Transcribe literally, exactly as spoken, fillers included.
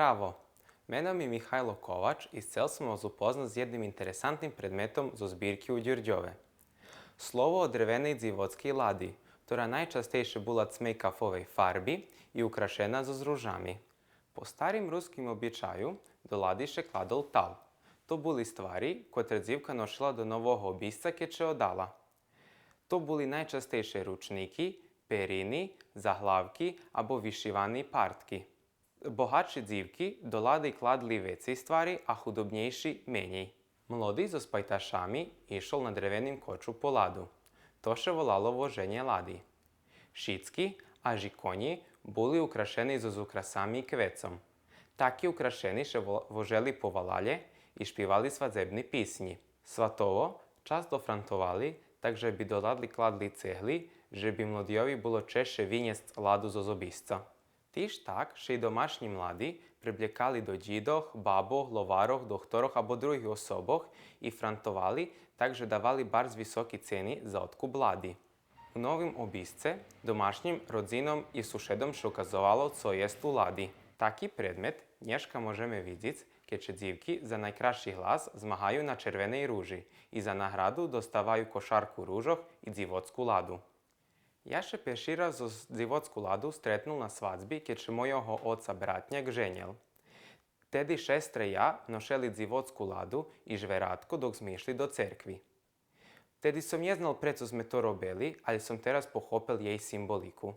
Браво! Мено ми Михайло Ковач и сцел сом вас упознац з єдним интересантним предметом зоз збирки у Дюрдьове. Слово о древеней дзивоцкей лади, котра найчастейше була цмейкафовей фарби и украшена зоз ружами. По старим руским обичаю до лади ше кладол тал. То були ствари котре дзивка ношела до нового обисца кед ше одала. То були найчастейше ручники, перини, заглавки або вишивани партки. Богатши дзивки до лади кладли вецей ствари, а худобнєйши менєй. Млоди зоз пайташами ишол на древеним кочу по ладу. То ше волало воженє лади. Шицки, аж и конї, були украшени зоз украсами и квецом. Таки украшени ше во-, вожели по валалє и шпивали свадзебни писнї. Сватово часто франтовали, так же би до лади кладли цегли, же би млодийови було чежше винєсц ладу зоз обисца. Тиж так ше и домашнї млади приблєкали до дїдох, бабох, ловарох, дохторох або других особох и франтовали, так же давали барз високи цени за откуп лади. У новим обисце домашнїм, родзином и сушедом ше указовало цо єст у лади. Таки предмет нєшка можеме видзиц кед ше дзивки за найкрасши глас змагаю на Червеней ружи и за награду доставаю кошарку ружох и дзивоцку ладу. Я ше перши раз зоз дзивоцку ладу стретнул на свадзби кед ше мойого оца братняк женєл. Теди шестра и я ношели дзивоцку ладу и жвератко док зме ишли до церкви. Теди сом нє знал прецо зме то робели, алє сом тераз похопел єй симболику.